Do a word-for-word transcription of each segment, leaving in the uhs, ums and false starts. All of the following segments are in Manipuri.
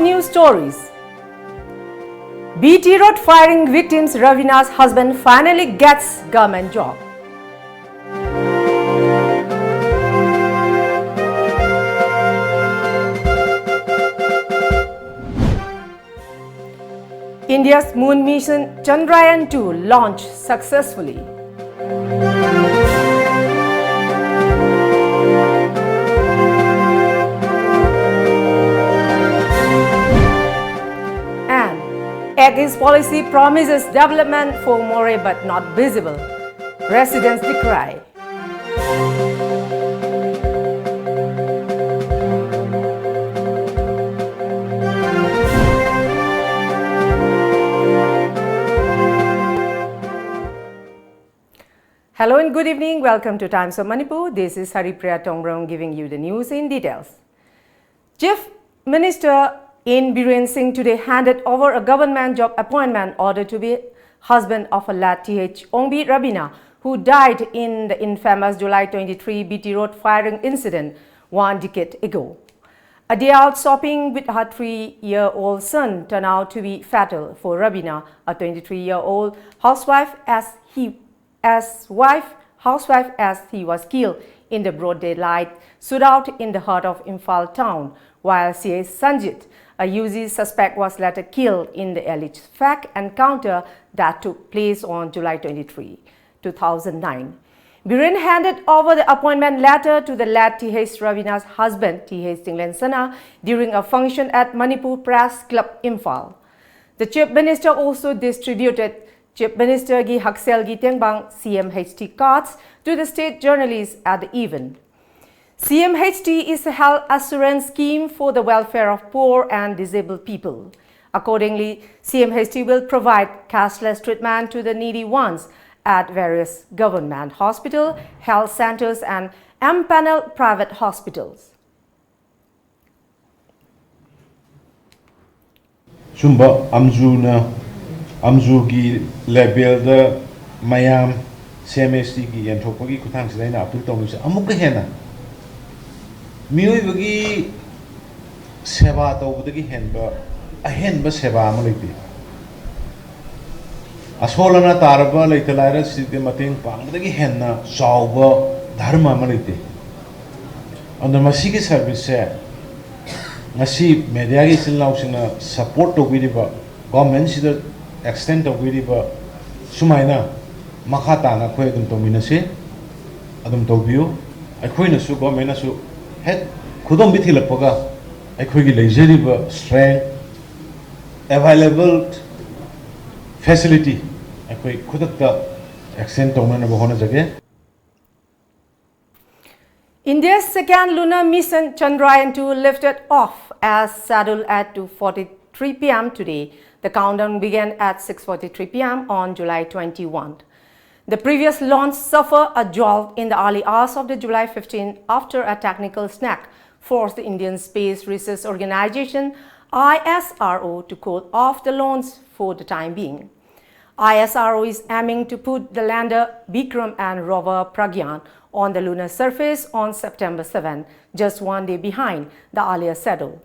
News stories. B T Road firing victims Ravina's husband finally gets government job. India's moon mission Chandrayaan two launched successfully. And Act East policy promises development for Moreh but not visible. Residents decry. Hello and good evening. Welcome to Times of Manipur. This is Haripriya Tongbroung giving you the news in details. Chief Minister N Biren Singh today handed over a government job appointment order to be husband of a late T H Ongbi Ravina, who died in the infamous July twenty-three B T Road firing incident one decade ago. A day out shopping with her three-year-old son turned out to be fatal for Ravina, a twenty-three-year-old housewife, as he as wife housewife as he was killed in the broad daylight shootout in the heart of Imphal town, while C I Sanjit, a U G suspect, was later killed in the alleged fact encounter that took place on July twenty-three, two thousand nine. Biren handed over the appointment letter to the late T H Ravina's husband, T H Tinglen Sana, during a function at Manipur Press Club, Imphal. The Chief Minister also distributed Chief Minister gi Hakselgi Tengbang C M H T cards to the state journalists at the event. C M H T is a health assurance scheme for the welfare of poor and disabled people. Accordingly, C M H T will provide cashless treatment to the needy ones at various government hospital, health centers, and empaneled private hospitals. ꯁꯨꯝꯕ ꯑꯝꯖꯨꯅ ꯑꯝꯖꯨꯒꯤ ꯂꯦꯕꯦꯜꯗ ꯃꯌꯥꯝ ꯁꯤ ꯑꯦꯝ ꯑꯦꯁ ꯇꯤꯒꯤ ꯌꯦꯟꯊꯣꯛꯄꯒꯤ ꯈꯨꯠꯊꯥꯡꯁꯤꯗ ꯑꯩꯅ ꯑꯄꯤꯜ ꯇꯧꯅꯤꯡꯕꯁꯦ ꯑꯃꯨꯛꯀ ꯍꯦꯟꯅ ꯃꯤꯑꯣꯏꯕꯒꯤ ꯁꯦꯕꯥ ꯇꯧꯕꯗꯒꯤ ꯍꯦꯟꯕ ꯑꯍꯦꯟꯕ ꯁꯦꯕꯥ ꯑꯃ ꯂꯩꯇꯦ꯫ ꯑꯁꯣꯜ ꯑꯅꯥ ꯇꯥꯔꯕ ꯂꯩꯇ ꯂꯥꯏꯔꯁꯤꯡꯗ ꯃꯇꯦꯡ ꯄꯥꯡꯕꯗꯒꯤ ꯍꯦꯟꯅ ꯆꯥꯎꯕ ꯙꯔꯃ ꯑꯃ ꯂꯩꯇꯦ꯫ ꯑꯗꯨꯅ ꯃꯁꯤꯒꯤ ꯁꯥꯔꯚꯤꯁꯁꯦ ꯉꯁꯤ ꯃꯦꯗꯤꯌꯥꯒꯤ ꯏꯆꯤꯜ ꯏꯅꯥꯎꯁꯤꯡꯅ ꯁꯄꯣꯔꯠ ꯇꯧꯕꯤꯔꯤꯕ, ꯒꯣꯔꯃꯦꯟꯁꯤꯗ ꯑꯦꯛꯁꯇꯦꯟ ꯇꯧꯕꯤꯔꯤꯕ, ꯁꯨꯃꯥꯏꯅ ꯃꯈꯥ ꯇꯥꯅ ꯑꯩꯈꯣꯏ ꯑꯗꯨꯝ ꯇꯧꯃꯤꯟꯅꯁꯤ, ꯑꯗꯨꯝ ꯇꯧꯕꯤꯌꯨ꯫ ꯑꯩꯈꯣꯏꯅꯁꯨ, ꯒꯣꯔꯃꯦꯟꯅꯁꯨ ꯍꯦꯛ ꯈꯨꯗꯣꯝꯕꯤ ꯊꯤꯜꯂꯛꯄꯒ ꯑꯩꯈꯣꯏꯒꯤ ꯂꯩꯖꯔꯤꯕ ꯁ꯭ꯇꯔꯦꯡ, ꯑꯦꯚꯥꯏꯂꯦꯕꯜ ꯐꯦꯁꯤꯂꯤꯇꯤ ꯑꯩꯈꯣꯏ ꯈꯨꯗꯛꯇ ꯑꯦꯛꯁꯇꯦꯟ ꯇꯧꯅꯅꯕ ꯍꯣꯠꯅꯖꯒꯦ꯫ India's second lunar mission Chandrayaan two lifted off as scheduled at two forty-three p m today. The countdown began at six forty-three p m on July twenty-one. The previous launch suffered a jolt in the early hours of the July fifteen after a technical snag forced the Indian Space Research Organization, I S R O, to call off the launch for the time being. I S R O is aiming to put the lander Vikram and rover Pragyan on the lunar surface on September seven, just one day behind the earlier schedule.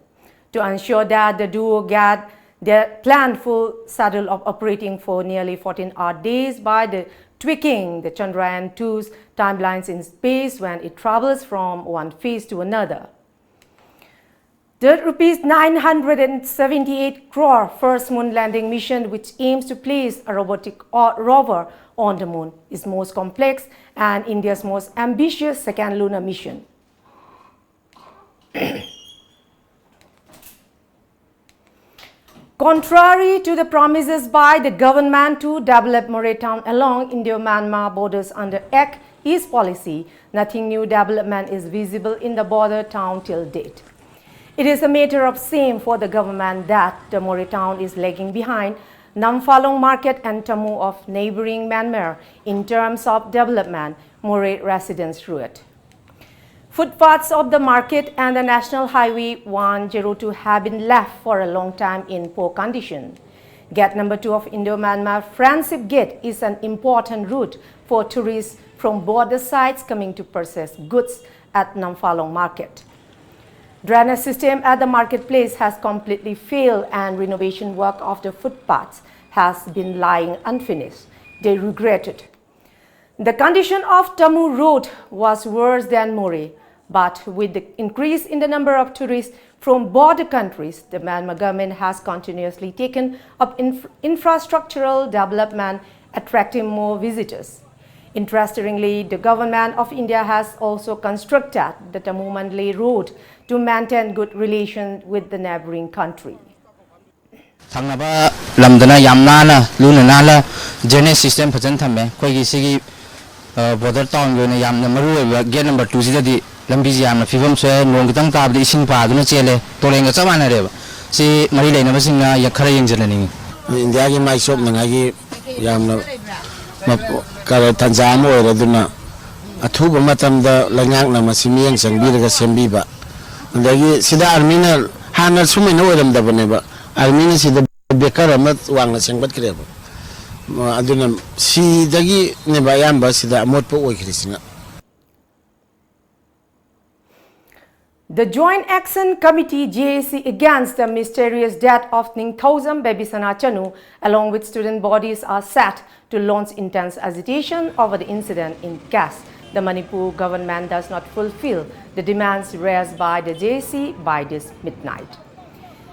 To ensure that the duo get their planned full schedule of operating for nearly fourteen odd days by the tweaking the Chandrayaan two's timelines in space when it travels from one phase to another. The rupees nine hundred and seventy-eight crore first moon landing mission, which aims to place a robotic o- rover on the moon, is most complex and India's most ambitious second lunar mission. Contrary to the promises by the government to develop Moreh town along Indo-Myanmar borders under Act East policy, nothing new development is visible in the border town till date. It is a matter of shame for the government that the Moreh town is lagging behind Namfalong market and Tamu of neighboring Myanmar in terms of development, Moreh residents wrote. Footpaths of the market and the National Highway one zero two have been left for a long time in poor condition. Gate number two of Indo-Myanmar Friendship Gate is an important route for tourists from border sites coming to purchase goods at Namfalong market. Drainage system at the marketplace has completely failed and renovation work of the footpaths has been lying unfinished. They regretted. The condition of Tamu Road was worse than Moreh, but with the increase in the number of tourists from border countries, the Myanmar government has continuously taken up inf- infrastructural development, attracting more visitors. Interestingly, the government of India has also constructed the Tamu Mandalay road to maintain good relations with the neighboring country. ꯊꯪꯅꯕ ꯂꯝꯗꯅ ꯌꯥꯝ ꯅꯥꯟꯅ ꯂꯨꯅ ꯅꯥꯟꯅ drainage system ꯐꯖꯅ ꯊꯝꯃꯦ꯫ ꯑꯩꯈꯣꯏꯒꯤ ꯁꯤꯒꯤ border townꯒꯤ ꯑꯣꯏꯅ ꯌꯥꯝꯅ ꯃꯔꯨ ꯑꯣꯏꯕ gate number twoꯁꯤꯗꯗꯤ ꯂꯝꯕꯤꯁꯤ ꯌꯥꯝꯅ ꯐꯤꯕꯝ ꯁꯣꯛꯑꯦ꯫ ꯅꯣꯡ ꯈꯤꯇꯪ ꯇꯥꯕꯗ ꯏꯁꯤꯡ ꯄꯥꯗꯨꯅ ꯆꯦꯜꯂꯦ꯫ ꯇꯨꯔꯦꯜꯒ ꯆꯞ ꯃꯥꯟꯅꯔꯦꯕ꯫ ꯁꯤ ꯃꯔꯤ ꯂꯩꯅꯕꯁꯤꯡꯅ ꯌ- ꯈꯔ ꯌꯦꯡꯁꯤꯟꯍꯟꯅꯤꯡꯉꯤ꯫ ꯏꯟꯗꯤꯌꯥꯒꯤ ꯃꯥꯏ ꯆꯣꯞꯅꯉꯥꯏꯒꯤ ꯌꯥꯝꯅ ꯃꯄ- ꯀꯔ- ꯇꯥꯟꯖꯥ ꯑꯃ ꯑꯣꯏꯔꯦ꯫ ꯑꯗꯨꯅ ꯑꯊꯨꯕ ꯃꯇꯝꯗ ꯂꯩꯉꯥꯛꯅ ꯃꯁꯤ ꯃꯤꯠꯌꯦꯡ ꯆꯪꯕꯤꯔꯒ ꯁꯦꯝꯕꯤꯕ, ꯑꯗꯒꯤ ꯁꯤꯗ armyꯅ ꯍꯥꯟꯅ ꯁꯨꯃꯥꯏꯅ ꯑꯣꯏꯔꯝꯗꯕꯅꯦꯕ꯫ Armyꯅ ꯁꯤꯗ breaker ꯑꯃ ꯋꯥꯡꯅ ꯁꯦꯝꯒꯠꯈ꯭ꯔꯦꯕ꯫ ꯑꯗꯨꯅ ꯁꯤꯗꯒꯤꯅꯦꯕ ꯑꯌꯥꯝꯕ ꯁꯤꯗ ꯑꯃꯣꯠꯄ ꯑꯣꯏꯈ꯭ꯔꯤꯁꯤꯅ꯫ The Joint Action Committee, J A C, against the mysterious death of Ningthoujam Babisana Chanu, along with student bodies, are set to launch intense agitation over the incident in case the Manipur government does not fulfill the demands raised by the J A C by this midnight.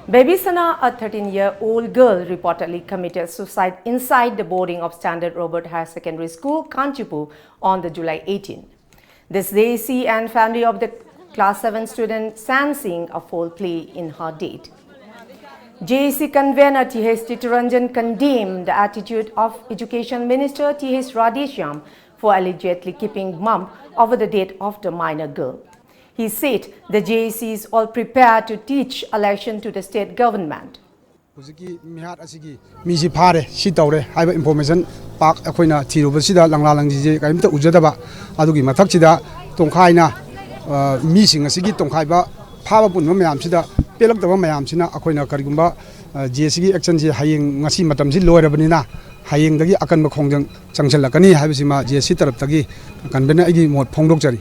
Babisana, a thirteen-year-old girl, reportedly committed suicide inside the boarding of Standard Robert Higher Secondary School, Kanchipur, on the July eighteen. This J A C and family of the class seven student San Singh a foul play in her death. J A C convener T H Tituranjan condemned the attitude of Education Minister T H Radheshyam for allegedly keeping mum over the death of the minor girl. He said the J A C is all prepared to teach a lesson to the state government. ꯍꯧꯖꯤꯛꯀꯤ ꯃꯤꯍꯥꯠ ꯑꯁꯤꯒꯤ ꯃꯤꯁꯤ ꯐꯥꯔꯦ, ꯁꯤ ꯇꯧꯔꯦ ꯍꯥꯏꯕ information ꯄꯥꯛ ꯑꯩꯈꯣꯏꯅ ꯊꯤꯔꯨꯕꯁꯤꯗ ꯂꯪꯂꯥ ꯂꯪꯁꯤꯁꯦ ꯀꯔꯤꯝꯇ ꯎꯖꯗꯕ꯫ ꯑꯗꯨꯒꯤ ꯃꯊꯛꯁꯤꯗ ꯇꯣꯡꯈꯥꯏꯅ, ꯑ, ꯃꯤꯁꯤꯡ ꯑꯁꯤꯒꯤ ꯇꯣꯡꯈꯥꯏꯕ, ꯐꯥꯕ ꯄꯨꯟꯕ ꯃꯌꯥꯝꯁꯤꯗ ꯄꯦꯜꯂꯛꯇꯕ ꯃꯌꯥꯝꯁꯤꯅ ꯑꯩꯈꯣꯏꯅ ꯀꯔꯤꯒꯨꯝꯕ, ꯑ, ꯖꯦ ꯑꯦ ꯁꯤꯒꯤ actionꯁꯦ ꯍꯌꯦꯡ, ꯉꯁꯤ ꯃꯇꯝꯁꯤ ꯂꯣꯏꯔꯕꯅꯤꯅ ꯍꯌꯦꯡꯗꯒꯤ ꯑꯀꯟꯕ ꯈꯣꯡꯖꯪ ꯆꯪꯁꯤꯜꯂꯛꯀꯅꯤ ꯍꯥꯏꯕꯁꯤꯃ ꯖꯦ ꯑꯦ ꯁꯤ ꯇꯔꯞꯇꯒꯤ convener ꯑꯩꯒꯤ ꯃꯣꯠ ꯐꯣꯡꯗꯣꯛꯆꯔꯤ꯫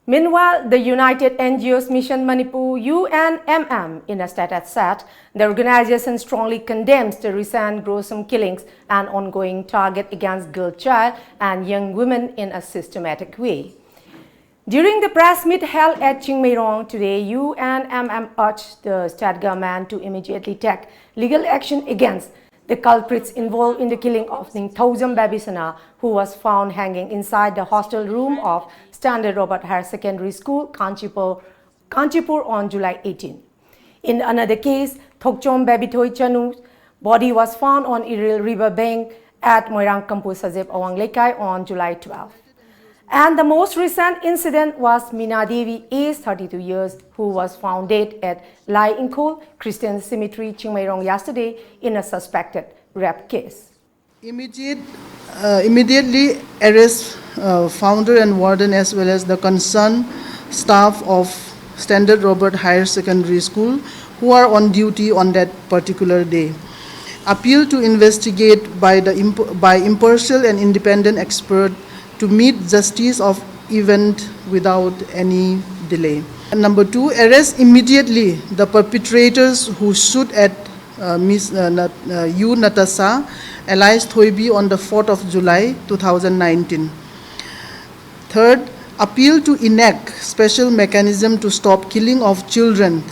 Meanwhile, the United N G Os Mission Manipur, U N M M, in a statement said the organization strongly condemns the recent gruesome killings and ongoing target against girl child and young women in a systematic way. During the press meet held at Chingmeirong today, U N M M urged the state government to immediately take legal action against the culprits involved in the killing of Ningthoujam Babisana, who was found hanging inside the hostel room of Standard Robert Higher Secondary School, Kanchipur, Kanchipur on July eighteen. In another case, Thokchom Babithoi Chanu's body was found on Iril River bank at Moirang Kampu Sajep Awang Lekai on July twelve. And the most recent incident was Mina Devi, aged thirty-two years, who was found dead at Lai Ingkhol Christian Cemetery, Chingmeirong yesterday in a suspected rape case. Immediate, uh, immediately arrest uh, founder and warden as well as the concerned staff of Standard Robert Higher Secondary School who are on duty on that particular day. Appeal to investigate by the imp- by impartial and independent expert to meet justice of event without any delay. And number two, arrest immediately the perpetrators who shoot at uh, Miss uh, Nat- uh, U Natasha, alias Thoibi, on the fourth of July two thousand nineteen. Third, appeal to enact special mechanism to stop killing of children,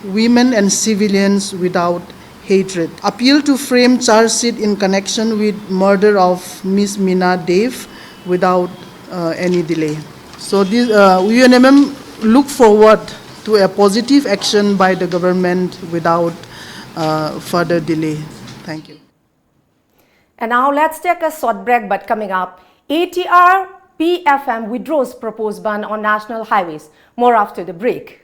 women and civilians without hatred. Appeal to frame charge sheet in connection with murder of Miss Mina Dev without uh, any delay. So this, uh, U N M M look forward to a positive action by the government without uh, further delay. Thank you. And now let's take a short break, but coming up, A T R P F M withdraws proposed ban on national highways. More after the break.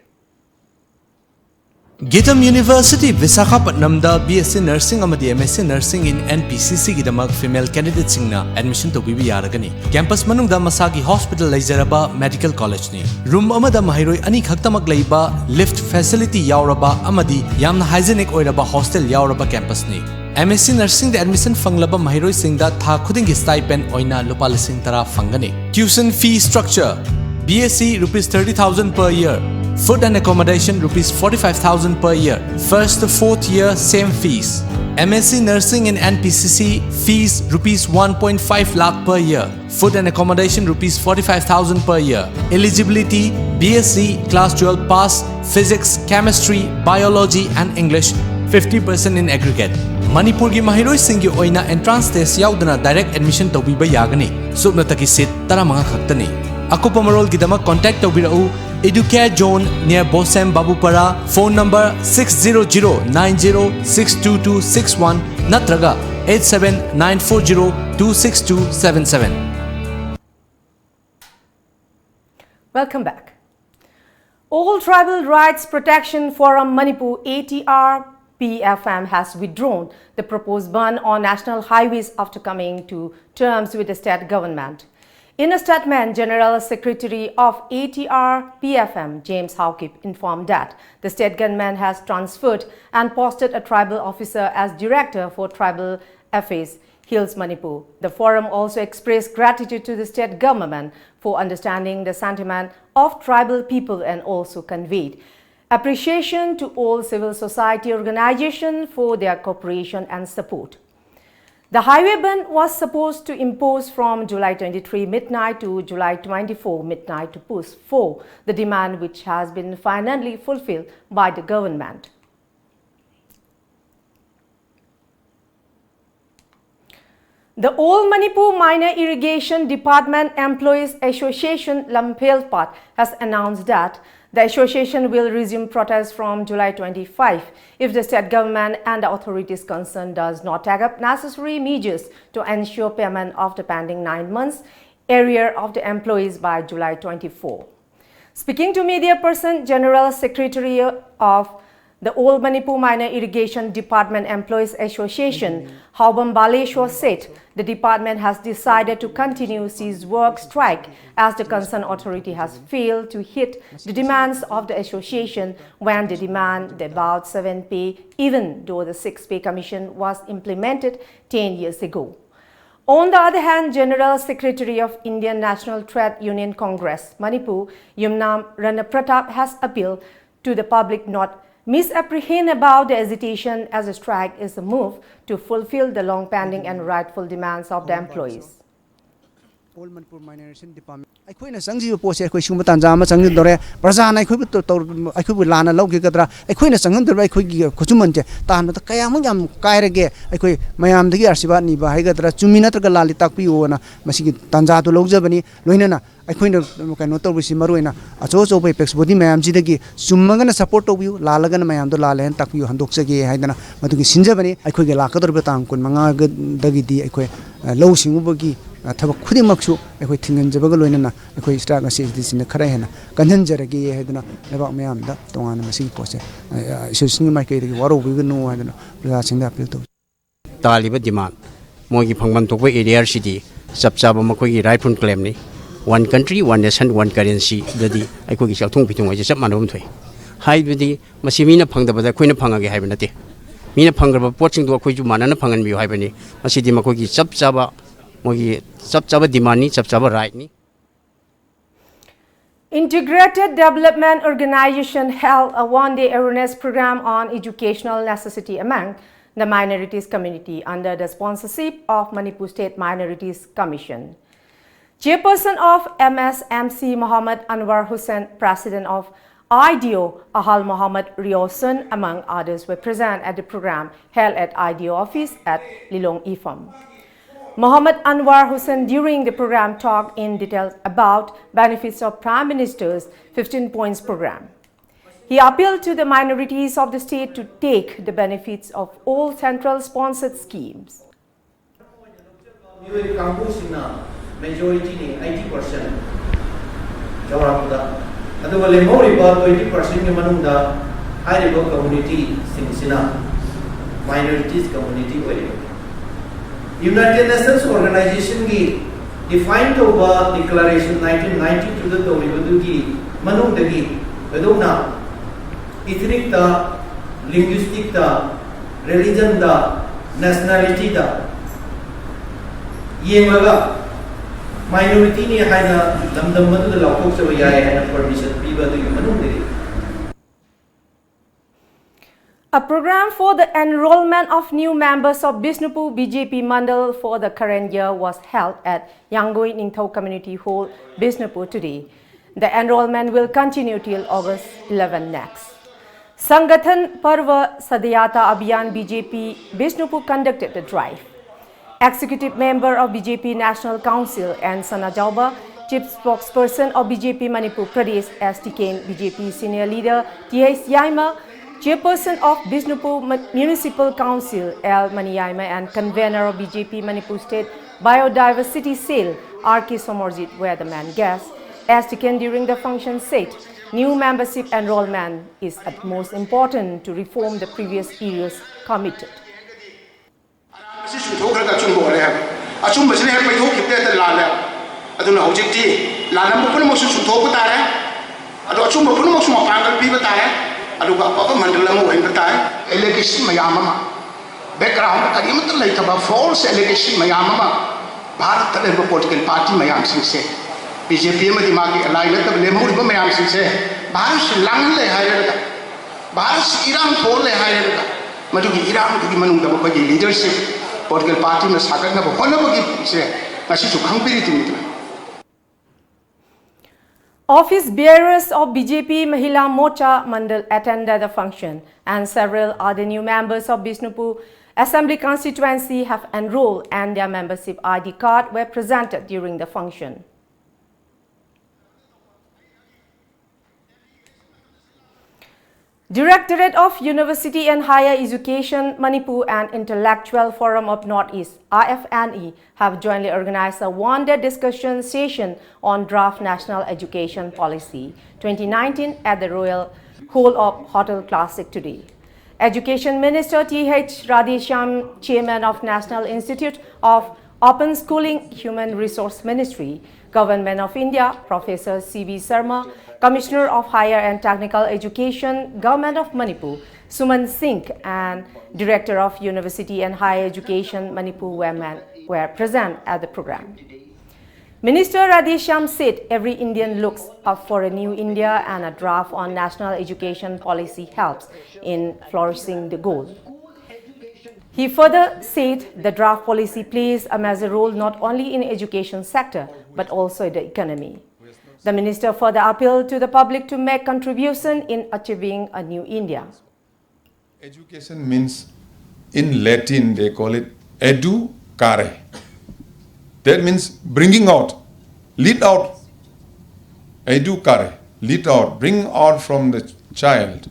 Gitam University, Visakhapatnamꯗ B S C Nursing ꯑꯃꯗꯤ M S C Nursing in N P C C ꯒꯤꯗꯃꯛ female candidateꯁꯤꯡꯅ admission ꯇꯧꯕꯤꯕ ꯌꯥꯔꯒꯅꯤ꯫ Campus ꯃꯅꯨꯡꯗ ꯃꯁꯥꯒꯤ hospital ꯂꯩꯖꯔꯕ medical collegeꯅꯤ꯫ Room ꯑꯃꯗ ꯃꯍꯩꯔꯣꯏ ꯑꯅꯤ ꯈꯛꯇꯃꯛ ꯂꯩꯕ, lift facility ꯌꯥꯎꯔꯕ ꯑꯃꯗꯤ ꯌꯥꯝꯅ hygienic ꯑꯣꯏꯔꯕ hostel ꯌꯥꯎꯔꯕ campusꯅꯤ꯫ M S C Nursingꯗ admission ꯐꯪꯂꯕ ꯃꯍꯩꯔꯣꯏꯁꯤꯡꯗ ꯊꯥ ꯈꯨꯗꯤꯡꯒꯤ stipend ꯑꯣꯏꯅ ꯂꯨꯄꯥ ꯂꯤꯁꯤꯡ ꯇꯔꯥ ꯐꯪꯒꯅꯤ꯫ Tuition fee structure: B S c rupees thirty thousand per year. Food and accommodation rupees forty-five thousand per year. First to fourth year same fees. M S c nursing in N P C C fees rupees one point five lakh per year. Food and accommodation rupees forty-five thousand per year. Eligibility: B S c class twelve pass, physics, chemistry, biology and English, fifty percent in aggregate. ꯃꯅꯤꯄꯨꯔꯒꯤ ꯃꯍꯩꯔꯣꯏꯁꯤꯡꯒꯤ ꯑꯣꯏꯅ entrance test ꯌꯥꯎꯗꯅ direct admission ꯇꯧꯕꯤꯕ ꯌꯥꯒꯅꯤ꯫ ꯁꯨꯞꯅꯇꯒꯤ seat ꯇꯔꯥꯃꯉꯥ ꯈꯛꯇꯅꯤ꯫ ꯑꯀꯨꯞꯄ ꯃꯔꯣꯜꯒꯤꯗꯃꯛ contact ꯇꯧꯕꯤꯔꯛꯎ Educare Zone near Bosem Babupara, phone number six zero zero nine zero six two two six one ꯅꯠꯇ꯭ꯔꯒ eight seven nine four zero two six two seven seven. Welcome back. All Tribal Rights Protection Forum Manipur, A T R P F M, has withdrawn the proposed ban on national highways after coming to terms with the state government. In a statement, General Secretary of A T R P F M, James Haokip, informed that the state government has transferred and posted a tribal officer as Director for Tribal Affairs, Hills Manipur. The forum also expressed gratitude to the state government for understanding the sentiment of tribal people and also conveyed appreciation to all civil society organizations for their cooperation and support. The highway ban was supposed to impose from July twenty-three midnight to July twenty-four midnight to push for the demand, which has been finally fulfilled by the government. The All Manipur Minor Irrigation Department Employees Association, Lamphel Pat, has announced that the association will resume protests from July twenty-five if the state government and the authorities concerned does not take up necessary measures to ensure payment of the pending nine months arrear of the employees by July twenty-four. Speaking to media person, General Secretary of the All Manipur Minor Irrigation Department Employees Association, Haobam Baleshwar, said the department has decided to continue cease work strike as the concerned authority has failed to hit the demands of the association when they demand the about seven pay, even though the six pay commission was implemented ten years ago. On the other hand, General Secretary of Indian National Trade Union Congress, Manipur, Yumnam Rana Pratap has appealed to the public not misapprehend about the agitation, as a strike is a move to fulfill the long pending and rightful demands of the employees. All Manipur Minorization Department ꯑꯩꯈꯣꯏꯅ ꯆꯪꯖꯤꯕ ꯄꯣꯠꯁꯦ ꯑꯩꯈꯣꯏ ꯁꯤꯒꯨꯝꯕ ꯇꯥꯟꯖꯥ ꯑꯃ ꯆꯪꯖꯗꯧꯔꯦ꯫ ꯄ꯭ꯔꯖꯥꯅ ꯑꯩꯈꯣꯏꯕꯨ ꯇꯧ- ꯇꯧ- ꯑꯩꯈꯣꯏꯕꯨ ꯂꯥꯟꯅ ꯂꯧꯈꯤꯒꯗ꯭ꯔꯥ? ꯑꯩꯈꯣꯏꯅ ꯆꯪꯍꯟꯗꯧꯔꯤꯕ ꯑꯩꯈꯣꯏꯒꯤ ꯈꯨꯠꯁꯨꯃꯟꯁꯦ ꯇꯥꯟꯕꯗ ꯀꯌꯥꯃꯨꯛ ꯌꯥꯝ ꯀꯥꯏꯔꯒꯦ? ꯑꯩꯈꯣꯏ ꯃꯌꯥꯝꯗꯒꯤ ꯑꯥꯁꯤꯔꯕꯥꯗ ꯅꯤꯕ ꯍꯥꯏꯒꯗ꯭ꯔꯥ, ꯆꯨꯝꯃꯤ ꯅꯠꯇ꯭ꯔꯒ ꯂꯥꯜꯂꯤ ꯇꯥꯛꯄꯤꯌꯣꯅ ꯃꯁꯤꯒꯤ ꯇꯥꯟꯖꯥꯗꯨ ꯂꯧꯖꯕꯅꯤ꯫ ꯂꯣꯏꯅꯅ ꯑꯩꯈꯣꯏꯅ ꯀꯩꯅꯣ ꯇꯧꯕꯁꯤ ꯃꯔꯨ ꯑꯣꯏꯅ ꯑꯆꯧ ꯑꯆꯧꯕ apex body ꯃꯌꯥꯝꯁꯤꯗꯒꯤ ꯆꯨꯝꯃꯒꯅ support ꯇꯧꯕꯤꯌꯨ, ꯂꯥꯜꯂꯒꯅ ꯃꯌꯥꯝꯗꯣ ꯂꯥꯜꯂꯦ ꯍꯥꯏꯅ ꯇꯥꯛꯄꯤꯌꯨ, ꯍꯟꯗꯣꯛꯆꯒꯦ ꯍꯥꯏꯗꯅ ꯃꯗꯨꯒꯤ ꯁꯤꯟꯖꯕꯅꯤ꯫ ꯑꯩꯈꯣꯏꯒꯤ ꯂꯥꯛꯀꯗꯧꯔꯤꯕ ꯇꯥꯡ ꯀꯨꯟꯃꯉꯥꯗꯒꯤꯗꯤ ꯑꯩꯈꯣꯏ ꯑ, ꯂꯧꯎ ꯁꯤꯡꯎꯕꯒꯤ ꯑ, ꯊꯕꯛ ꯈꯨꯗꯤꯡꯃꯛꯁꯨ ꯑꯩꯈꯣꯏ ꯊꯤꯡꯍꯟꯖꯕꯒ ꯂꯣꯏꯅꯅ ꯑꯩꯈꯣꯏ strike ꯑꯁꯤ ꯁꯤꯗꯩꯁꯤꯅ ꯈꯔ ꯍꯦꯟꯅ ꯀꯟꯍꯟꯖꯔꯒꯦ ꯍꯥꯏꯗꯨꯅ ꯂꯩꯕꯥꯛ ꯃꯌꯥꯝꯗ ꯇꯣꯉꯥꯟꯅ ꯃꯁꯤꯒꯤ ꯄꯣꯠꯁꯦ ꯑ, ꯑ, associationꯒꯤ ꯃꯥꯏꯀꯩꯗꯒꯤ ꯋꯥꯔꯧꯕꯤꯒꯅꯨ ꯍꯥꯏꯗꯅ ꯄ꯭ꯔꯖꯥꯁꯤꯡꯗ appeal ꯇꯧꯖꯩ꯫ ꯇꯥꯜꯂꯤꯕ demand, ꯃꯣꯏꯒꯤ ꯐꯪꯐꯝ ꯊꯣꯛꯄ arrearꯁꯤꯗꯤ ꯆꯞ ꯆꯥꯕ ꯃꯈꯣꯏꯒꯤ rightful claimꯅꯤ꯫ One country, one nation, one currencyꯗꯗꯤ ꯑꯩꯈꯣꯏꯒꯤ ꯆꯥꯛꯊꯨꯡ ꯐꯤꯊꯨꯡ ꯍꯥꯏꯁꯦ ꯆꯞ ꯃꯥꯟꯅꯐꯝ ꯊꯣꯛꯏ꯫ ꯍꯥꯏꯕꯗꯤ ꯃꯁꯤ ꯃꯤꯅ ꯐꯪꯗꯕꯗ ꯑꯩꯈꯣꯏꯅ ꯐꯪꯉꯒꯦ ꯍꯥꯏꯕ ꯅꯠꯇꯦ꯫ ꯃꯤꯅ ꯐꯪꯈ꯭ꯔꯕ ꯄꯣꯠꯁꯤꯡꯗꯨ ꯑꯩꯈꯣꯏꯁꯨ ꯃꯥꯟꯅꯅ ꯐꯪꯍꯟꯕꯤꯌꯨ ꯍꯥꯏꯕꯅꯤ꯫ ꯃꯁꯤꯗꯤ ꯃꯈꯣꯏꯒꯤ ꯆꯞ ꯆꯥꯕ, ꯃꯣꯏꯒꯤ ꯆꯞ ꯆꯥꯕ demandꯅꯤ, ꯆꯞ ꯆꯥꯕ rightꯅꯤ꯫ Integrated Development Organization held a one-day awareness program on educational necessity among the minorities community under the sponsorship of Manipur State Minorities Commission. Chairperson of M S M C Muhammad Anwar Hussain, President of I D O Ahal Muhammad Riosun, among others, were present at the program held at I D O office at Lilong Ifam. Muhammad Anwar Hussain during the program talked in detail about benefits of Prime Minister's fifteen points program. He appealed to the minorities of the state to take the benefits of all central sponsored schemes. ꯃꯤꯑꯣꯏ ꯀꯥꯡꯕꯨꯁꯤꯡꯅ majorityꯅꯤ, eighty percent ꯆꯥꯎꯔꯥꯛꯄꯗ꯫ ꯑꯗꯨꯒ ꯂꯦꯝꯍꯧꯔꯤꯕ twenty percentꯀꯤ ꯃꯅꯨꯡꯗ ꯍꯥꯏꯔꯤꯕ communityꯁꯤꯡꯁꯤꯅ minorities community ꯑꯣꯏꯔꯤꯕꯅꯤ꯫ United Nations Organizationꯒꯤ define ꯇꯧꯕ declaration nineteen ninety twoꯗ ꯇꯧꯔꯤꯕꯗꯨꯒꯤ ꯃꯅꯨꯡꯗꯒꯤ ꯊꯣꯏꯗꯣꯛꯅ ethnicꯇ, linguisticꯇ, religionꯗ, nationalityꯗ ꯌꯦꯡꯂꯒ ꯃꯥꯏꯅꯣꯔꯤꯇꯤꯅꯤ ꯍꯥꯏꯅ ꯂꯝꯗꯝ ꯑꯗꯨꯗ ꯂꯥꯎꯊꯣꯛꯆꯕ ꯌꯥꯏ ꯍꯥꯏꯅ ꯄꯔꯃꯤꯁꯟ ꯄꯤꯕ ꯑꯗꯨꯒꯤ ꯃꯅꯨꯡꯗꯒꯤ A program for the enrollment of new members of Bishnupur B J P Mandal for the current year was held at Yangoi Ningthou Community Hall, Bishnupur today. The enrollment will continue till August eleven next. Sangathan Parva Sadayatra Abhiyan B J P Bishnupur conducted the drive. Executive member of B J P National Council and Sana Jaoba, chief spokesperson of B J P Manipur Pradesh, as became B J P senior leader T H Yaima, chairperson of Bishnupur Mu- Municipal Council L Mani Yaima, and convener of B J P Manipur State Biodiversity Cell R K Somorjit were the main guests. As taken during the function said, new membership enrollment is utmost important to reform the previous years committed. ꯑꯔꯥꯟꯕꯁꯤ ꯆꯨꯝꯊꯣꯛꯈ꯭ꯔꯒ ꯑꯆꯨꯝꯕ ꯑꯣꯏꯔꯦ ꯍꯥꯏꯕ꯫ ꯑꯆꯨꯝꯕꯁꯤꯅ ꯍꯦꯛ ꯄꯩꯊꯣꯛꯈꯤꯕꯗ ꯍꯦꯛꯇ ꯂꯥꯜꯂꯦ꯫ ꯑꯗꯨꯅ ꯍꯧꯖꯤꯛꯇꯤ ꯂꯥꯜꯂꯝꯕ ꯄꯨꯝꯅꯃꯛꯁꯨ ꯆꯨꯝꯊꯣꯛꯄ ꯇꯥꯔꯦ꯫ ꯑꯗꯣ ꯑꯆꯨꯝꯕ ꯄꯨꯝꯅꯃꯛꯁꯨ ꯃꯄꯥꯡꯒꯜ ꯄꯤꯕ ꯇꯥꯔꯦ꯫ ꯑꯗꯨꯒ ꯑꯐꯕ ꯃꯟꯗꯜ ꯑꯃ ꯑꯣꯏꯍꯟꯕ ꯇꯥꯔꯦ꯫ ꯑꯦꯂꯤꯒꯦꯁꯟ ꯃꯌꯥꯝ ꯑꯃ, ꯕꯦꯛꯒ꯭ꯔꯥꯎꯟꯗ ꯀꯔꯤꯃꯠꯇ ꯂꯩꯇꯕ ꯐꯣꯜꯁ ꯑꯦꯂꯤꯒꯦꯁꯟ ꯃꯌꯥꯝ ꯑꯃ ꯚꯥꯔꯠꯇ ꯂꯩꯔꯤꯕ ꯄꯣꯂꯤꯇꯤꯀꯦꯜ ꯄꯥꯔꯇꯤ ꯃꯌꯥꯝꯁꯤꯡꯁꯦ, ꯕꯤ ꯖꯦ ꯄꯤ ꯑꯃꯗꯤ ꯃꯥꯒꯤ ꯑꯦꯂꯥꯏ ꯅꯠꯇꯕ ꯂꯦꯝꯍꯧꯔꯤꯕ ꯃꯌꯥꯝꯁꯤꯡꯁꯦ ꯚꯥꯔꯠꯁꯤ ꯂꯥꯡꯍꯜꯂꯦ ꯍꯥꯏꯔꯒ, ꯚꯥꯔꯠꯁꯤ ꯏꯔꯥꯡ ꯊꯣꯛꯍꯜꯂꯦ ꯍꯥꯏꯔꯒ, ꯃꯗꯨꯒꯤ ꯏꯔꯥꯡꯗꯨꯒꯤ ꯃꯅꯨꯡꯗ ꯃꯈꯣꯏꯒꯤ ꯂꯤꯗꯔꯁꯤꯞ, ꯄꯣꯂꯤꯇꯤꯀꯦꯜ ꯄꯥꯔꯇꯤ ꯑꯃ ꯁꯥꯒꯠꯅꯕ ꯍꯣꯠꯅꯕꯒꯤꯁꯦ ꯉꯁꯤꯁꯨ ꯈꯪꯕꯤꯔꯤꯗꯨꯅꯤꯗꯅ꯫ Office bearers of B J P Mahila Morcha Mandal attended the function, and several other new members of Bishnupur Assembly Constituency have enrolled, and their membership I D card were presented during the function. Directorate of University and Higher Education Manipur and Intellectual Forum of Northeast, I F N E, have jointly organized a one-day discussion session on draft National Education Policy twenty nineteen at the Royal Hall of Hotel Classic today. Education Minister T H Radheshyam, Chairman of National Institute of Open Schooling, Human Resource Ministry, Government of India, Professor C V Sharma, Commissioner of Higher and Technical Education, Government of Manipur, Suman Singh, and Director of University and Higher Education, Manipur, were main were present at the program. Minister Radheshyam said every Indian looks up for a new India and a draft on national education policy helps in flourishing the goal. He further said the draft policy plays a major role not only in education sector but also the economy. The minister further appealed to the public to make contribution in achieving a new India. Education means, in Latin they call it educare. That means bringing out, lead out. Educare, lead out, bring out from the child.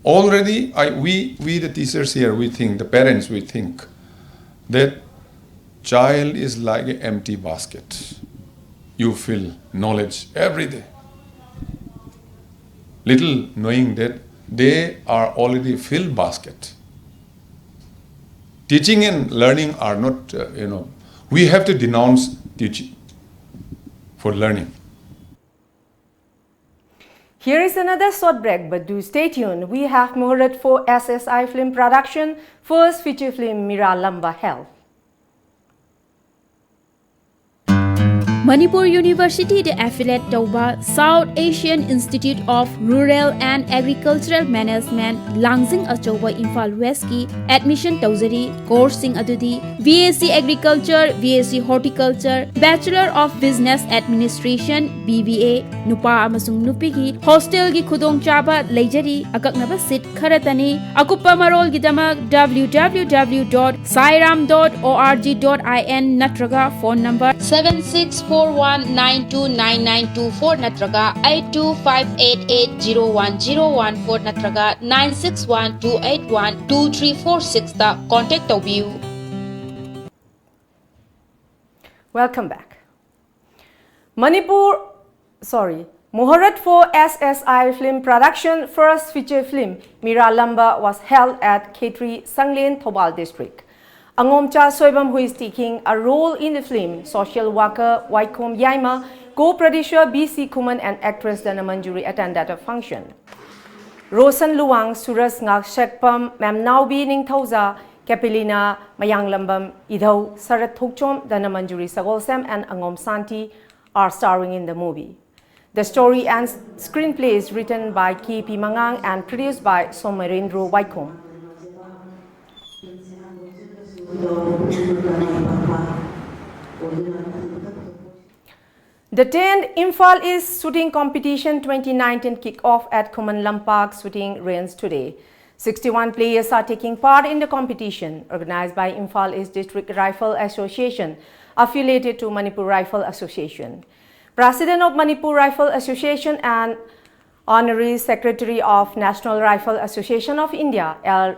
Already, I, we, we the teachers here, we think, the parents, we think that child is like an empty basket. You fill knowledge every day. Little knowing that they are already filled basket. Teaching and learning are not, uh, you know, we have to denounce teaching for learning. Here is another short break, but do stay tuned. We have Muhurat for S S I Film Production, first feature film Mira Lamba Held. Manipur ꯌꯨꯅꯤꯚꯔꯁꯤꯇꯤꯗ ꯑꯦꯐꯤꯂꯦꯠ ꯇꯧꯕ South Asian Institute of Rural and Agricultural Management, ꯂꯥꯡꯖꯤꯡ ꯑꯆꯧꯕ, ꯏꯝꯐꯥꯜ ꯋꯦꯁꯀꯤ ꯑꯦꯗꯃꯤꯁꯟ ꯇꯧꯖꯔꯤ꯫ ꯀꯣꯔꯁꯁꯤꯡ ꯑꯗꯨꯗꯤ B S C Agriculture, B S C Horticulture, Bachelor of Business Administration, B B A, ꯅꯨꯄꯥ ꯑꯃꯁꯨꯡ ꯅꯨꯄꯤꯒꯤ ꯍꯣꯁꯇꯦꯜꯒꯤ ꯈꯨꯗꯣꯡꯆꯥꯕ ꯂꯩꯖꯔꯤ꯫ ꯑꯀꯛꯅꯕ ꯁꯤꯠ ꯈꯔꯇꯅꯤ꯫ ꯑꯀꯨꯞꯄ ꯃꯔꯣꯜꯒꯤꯗꯃꯛ W W W dot sairam dot org dot I N ꯅꯠꯇ꯭ꯔꯒ phone number seven six four one nine two nine nine two four ꯅꯠꯇ꯭ꯔꯒ eight two five eight eight zero one zero one four ꯅꯠꯇ꯭ꯔꯒ nine six one two eight one two three four six ꯇ ꯀꯣꯟꯇꯦꯛ ꯇꯧꯕꯤꯌꯨ꯫ Welcome back. Manipur, sorry, Muhurat for S S I Film Production first feature film Mira Lamba was held at Khetri, Sanglen, Thoubal District. Angomcha Soibam, who is taking a role in the film, social worker Waikom Yaima, co-producer B C Khuman and actress Dhanamanjuri attended the function. Roshan Luwang, Suraj Ngakshekpam, Memnaobi Ningthouja, Kapilina Mayanglambam Idhau, Sarat Thokchom, Dhanamanjuri Sagolsem, and Angom Santi are starring in the movie. The story and screenplay is written by K P Mangang and produced by Somarendro Waikhom. The tenth Imphal East Shooting Competition twenty nineteen kick off at Khuman Lampak Shooting Range today. Sixty-one players are taking part in the competition, organized by Imphal East District Rifle Association, affiliated to Manipur Rifle Association. President of Manipur Rifle Association and Honorary Secretary of National Rifle Association of India, L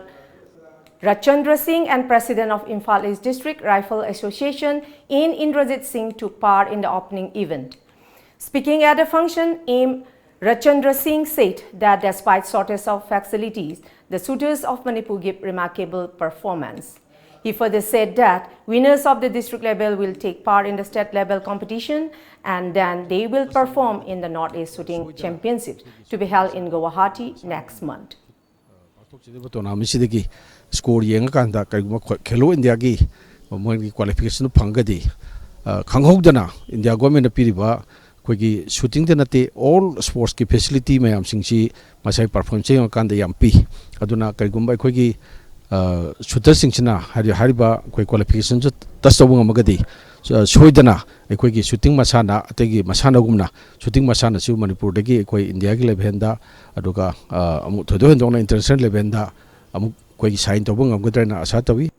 Rachandra Singh, and President of Imphal East District Rifle Association, N Indrajit Singh, took part in the opening event. Speaking at the function, M Rachandra Singh said that despite shortage of facilities, the shooters of Manipur give remarkable performance. He further said that winners of the district level will take part in the state level competition, and then they will perform in the Northeast Shooting Championship to be held in Guwahati next month. ꯄꯥꯡꯊꯣꯛꯆꯔꯤꯕ ꯇꯣꯔꯅꯥꯃꯦꯟꯁꯤꯗꯒꯤ ꯁ꯭ꯀꯣꯔ ꯌꯦꯡꯉꯀꯥꯟꯗ ꯀꯔꯤꯒꯨꯝꯕ ꯈꯣ- ꯈꯦꯂꯣ ꯏꯟꯗꯤꯌꯥꯒꯤ ꯃꯣꯏꯒꯤ ꯀ꯭ꯋꯥꯂꯤꯐꯤꯀꯦꯁꯟꯗꯨ ꯐꯪꯉꯒꯗꯤ, ꯑ, ꯈꯪꯍꯧꯗꯅ ꯏꯟꯗꯤꯌꯥ ꯒꯣꯔꯃꯦꯟꯅ ꯄꯤꯔꯤꯕ ꯑꯩꯈꯣꯏꯒꯤ ꯁꯨꯇꯤꯡꯗ ꯅꯠꯇꯦ, ꯑꯣꯜ ꯁ꯭ꯄꯣꯔꯠꯁꯀꯤ ꯐꯦꯁꯤꯂꯤꯇꯤ ꯃꯌꯥꯝꯁꯤꯡꯁꯤ ꯃꯁꯥꯏ ꯄꯔꯐꯣꯔꯃꯦꯟꯁ ꯌꯦꯡꯉꯀꯥꯟꯗ ꯌꯥꯝ ꯄꯤ꯫ ꯑꯗꯨꯅ ꯀꯔꯤꯒꯨꯝꯕ ꯑꯩꯈꯣꯏꯒꯤ, ꯑ, ꯁꯨꯇꯔꯁꯤꯡꯁꯤꯅ ꯍꯥꯏꯗꯤ ꯍꯥꯏꯔꯤꯕ ꯑꯩꯈꯣꯏ ꯀ꯭ꯋꯥꯂꯤꯐꯤꯀꯦꯁꯟꯁꯨ ꯇꯁ ꯇꯧꯕ ꯉꯝꯃꯒꯗꯤ, ꯑ, ꯁꯣꯏꯗꯅ ꯑꯩꯈꯣꯏꯒꯤ ꯁꯨꯇꯤꯡ ꯃꯁꯥꯟꯅ, ꯑꯇꯩꯒꯤ ꯃꯁꯥꯟꯅꯒꯨꯝꯅ ꯁꯨꯇꯤꯡ ꯃꯁꯥꯟꯅꯁꯨ ꯃꯅꯤꯄꯨꯔꯗꯒꯤ ꯑꯩꯈꯣꯏ ꯏꯟꯗꯤꯌꯥꯒꯤ ꯂꯦꯚꯦꯜꯗ, ꯑꯗꯨꯒ, ꯑ, ꯑꯃꯨꯛ ꯊꯣꯏꯗꯣꯛ ꯍꯦꯟꯗꯣꯛꯅ ꯏꯟꯇꯔꯅꯦꯁꯅꯦꯜ ꯂꯦꯚꯦꯜꯗ ꯑꯃꯨꯛ ꯑꯩꯈꯣꯏꯒꯤ ꯁꯥꯏꯟ ꯇꯧꯕ ꯉꯝꯒꯗ꯭ꯔꯥ ꯍꯥꯏꯅ ꯑꯁꯥ ꯇꯧꯏ꯫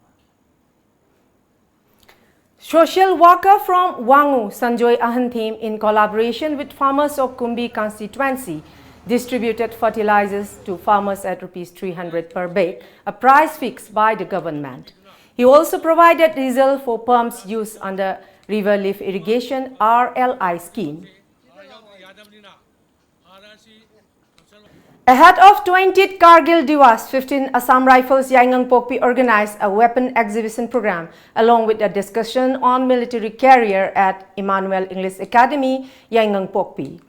Social worker from Wangu, Sanjoy Ahanthem, in collaboration with farmers of Kumbi constituency, distributed fertilizers to farmers at rupees three hundred per bag, a price fixed by the government. He also provided diesel for pumps used under River Lift Irrigation, R L I, scheme. Ahead of twentieth Kargil Diwas, fifteen Assam Rifles Yaingangpokpi organized a weapon exhibition program along with a discussion on military career at Emmanuel English Academy, Yaingangpokpi.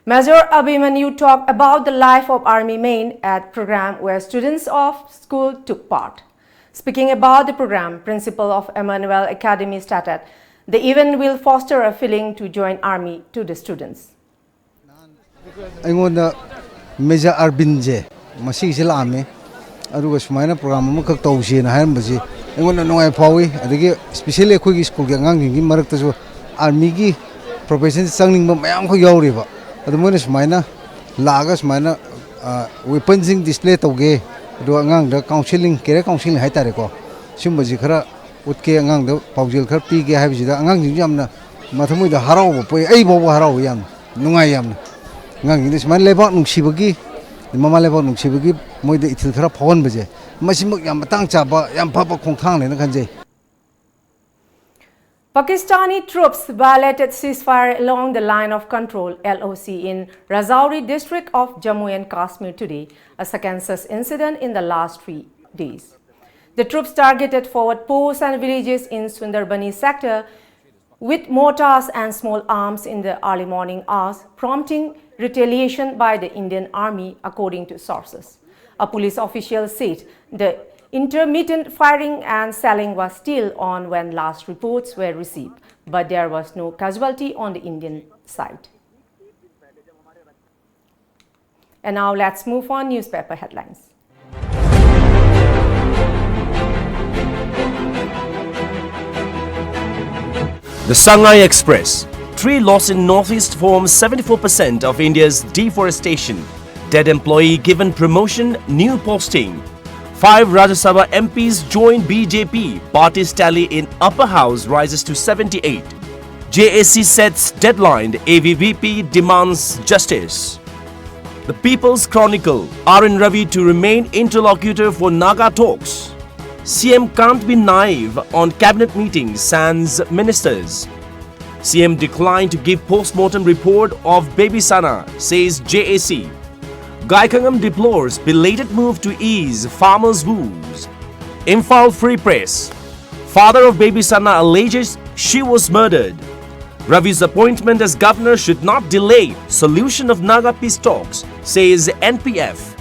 Major Abhimanyu talked about the life of army men at program where students of school took part. Speaking about the program, principal of Emmanuel Academy stated, the event will foster a feeling to join army to the students. ꯑꯩꯉꯣꯟꯗ ꯃꯦꯖꯔ ꯑꯥꯔꯕꯤꯟꯁꯦ ꯃꯁꯤꯒꯤꯁꯦ ꯂꯥꯛꯑꯝꯃꯦ, ꯑꯗꯨꯒ ꯁꯨꯃꯥꯏꯅ ꯄ꯭ꯔꯣꯒ꯭ꯔꯥꯝ ꯑꯃꯈꯛ ꯇꯧꯁꯦꯅ ꯍꯥꯏꯔꯝꯕꯁꯦ ꯑꯩꯉꯣꯟꯗ ꯅꯨꯡꯉꯥꯏꯕ ꯐꯥꯎꯏ꯫ ꯑꯗꯒꯤ ꯁ꯭ꯄꯤꯁꯦꯜꯂꯤ ꯑꯩꯈꯣꯏꯒꯤ ꯁ꯭ꯀꯨꯜꯒꯤ ꯑꯉꯥꯡꯁꯤꯡꯒꯤ ꯃꯔꯛꯇꯁꯨ ꯑꯥꯔꯃꯤꯒꯤ ꯄ꯭ꯔꯣꯐꯦꯁꯟꯁꯦ ꯆꯪꯅꯤꯡꯕ ꯃꯌꯥꯝ ꯑꯃꯈꯛ ꯌꯥꯎꯔꯤꯕ꯫ ꯑꯗꯨ ꯃꯣꯏꯅ ꯁꯨꯃꯥꯏꯅ ꯂꯥꯛꯑꯒ ꯁꯨꯃꯥꯏꯅ ꯋꯦꯄꯟꯁꯤꯡ ꯗꯤꯁꯄ꯭ꯂꯦ ꯇꯧꯒꯦ, ꯑꯗꯨꯒ ꯑꯉꯥꯡꯗ ꯀꯥꯎꯟꯁꯤꯂꯤꯡ, ꯀꯦꯔꯤꯌꯔ ꯀꯥꯎꯟꯁꯤꯂꯤꯡ ꯍꯥꯏꯇꯥꯔꯦꯀꯣ, ꯁꯤꯒꯨꯝꯕꯁꯤ ꯈꯔ ꯎꯠꯀꯦ, ꯑꯉꯥꯡꯗ ꯄꯥꯎꯖꯦꯜ ꯈꯔ ꯄꯤꯒꯦ ꯍꯥꯏꯕꯁꯤꯗ ꯑꯉꯥꯡꯁꯤꯡꯁꯨ ꯌꯥꯝꯅ ꯃꯊꯃꯣꯏꯗ ꯍꯔꯥꯎꯕ ꯄꯣꯛꯏ꯫ ꯑꯩ ꯐꯥꯎꯕ ꯍꯔꯥꯎꯏ, ꯌꯥꯝꯅ ꯅꯨꯡꯉꯥꯏ꯫ ꯌꯥꯝꯅ ꯑꯉꯥꯡꯁꯤꯡꯗ ꯁꯨꯃꯥꯏꯅ ꯂꯩꯕꯥꯛ ꯅꯨꯡꯁꯤꯕꯒꯤ, ꯃꯃꯥ ꯂꯩꯕꯥꯛ ꯅꯨꯡꯁꯤꯕꯒꯤ ꯃꯣꯏꯗ ꯏꯊꯤꯜ ꯈꯔ ꯐꯥꯎꯍꯟꯕꯁꯦ, ꯃꯁꯤꯃꯛ ꯌꯥꯝ ꯃꯇꯥꯡ ꯆꯥꯕ, ꯌꯥꯝ ꯐꯕ ꯈꯣꯡꯊꯥꯡꯅꯦꯅ ꯈꯟꯖꯩ꯫ Pakistani troops violated ceasefire along the Line of Control, L O C, in Rajouri district of Jammu and Kashmir today, a second such incident in the last three days. The troops targeted forward posts and villages in Sundarbani sector with mortars and small arms in the early morning hours, prompting retaliation by the Indian army, according to sources. A police official said the intermittent firing and shelling was still on when last reports were received, but there was no casualty on the Indian side. And now let's move on newspaper headlines. The Sangai Express. Tree loss in Northeast forms seventy-four percent of India's deforestation. Dead employee given promotion, new posting. Five Rajya Sabha M Ps join B J P. Party's tally in Upper House rises to seventy-eight. J A C sets deadline, A V V P demands justice. The People's Chronicle, R N Ravi to remain interlocutor for Naga talks. C M can't be naive on cabinet meeting, sans ministers. C M declined to give post-mortem report of Baby Sana, says J A C. Gaikhangam deplores belated move to ease farmers' woes. Imphal Free Press. Father of Baby Sana alleges she was murdered. Ravi's appointment as governor should not delay solution of Naga peace talks, says N P F.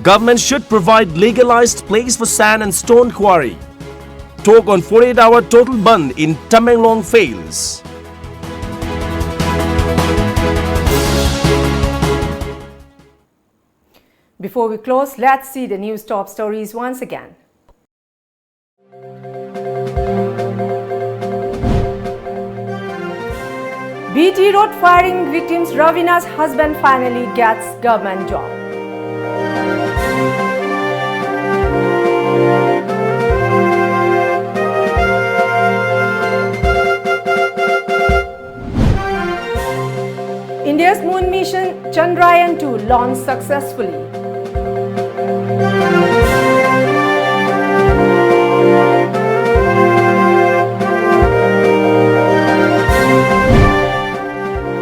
Government should provide legalized place for sand and stone quarry. Talk on forty-eight hour total bandh in Tamenglong fails. Before we close, let's see the news top stories once again. B T Road firing victims Ravina's husband finally gets government job. India's moon mission Chandrayaan two launched successfully.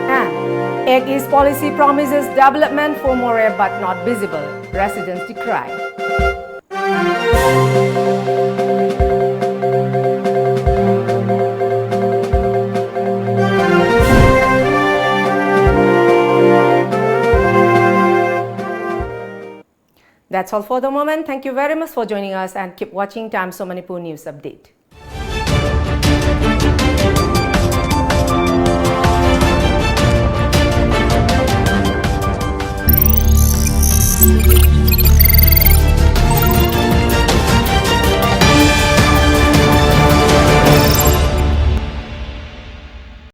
And Act East policy promises development for Moreh but not visible. Residents decry. That's all for the moment. Thank you very much for joining us and keep watching Times of Manipur News Update.